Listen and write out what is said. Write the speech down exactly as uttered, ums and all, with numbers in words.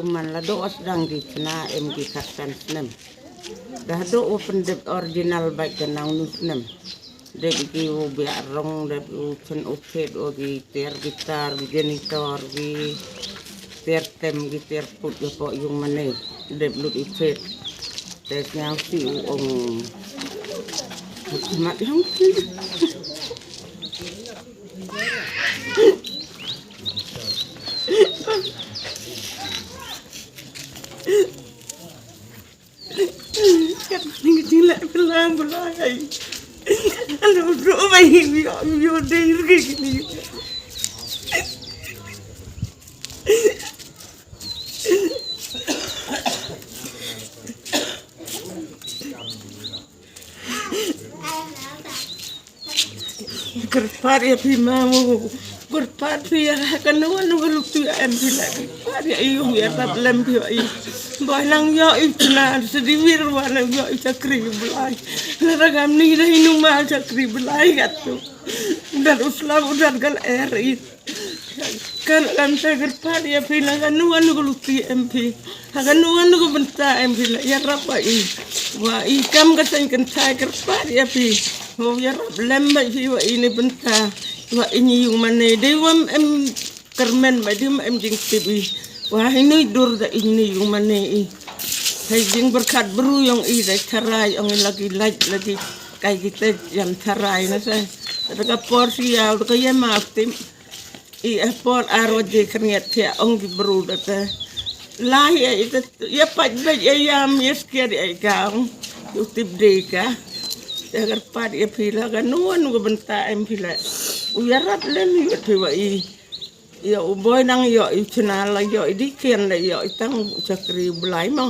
Man la doh sdang ki chna em ki khatsan snem. Dah doh u pyndep original bait ka nang nu snem. Dep ki u biak rong, dep u chen u phet, u ki tiar gitar, ki janitor, ki tiar tem, ki tiar put, ki pok yung mane. Dep lut i phet. Te sngau si u ong. Mat yang. Kat ning jing la pelang bulai. Alo do bai yo yo dei rgi ni. Kyrpad ïa phi ma mo. Kyrpad phi ïa kano kano ka lynti em phi la kyrpad ïa i u ïarap lem phi ïa i. Ba nang ïoh i chna sdang wir wa nang ïoh i chakri Blai. Lada kam ni da inu ma chakri Blai kat tu. Dar u slap u dar gal er i. Kan kan sa kyrpad ïa phi la kano kano ka lynti em phi. Ha kano kano ka bynta em phi la ïarap wa i. Wa i kam ka seng kan sa kyrpad ïa phi. Wa ïarap lem ba phi wa i ni bynta. Wa i ni yung mane dei wam em kyrmen ba dei wam em jingtip i. Wa i ni dur da i ni yung mane i. Hai jingberkat bru yong i da tharai ong i lagi lait lagi kai kita jam tharai na sa. Da ka por sia da ka yema tim. I a por ar waje khyndiat thia ong ki bru da te. Lai ïa ita ïa pait bait ïa ïam ïa skiat ïa i ka ong. U tip dei ka. Ïa kyrpad ïa phi la kano kano ka bynta em phi la. U ïarap lem ïa phi wa i. Ïa u boi nang ïoh i chna la ïoh i dei kian la ïoh i tang u chakri Blai mo.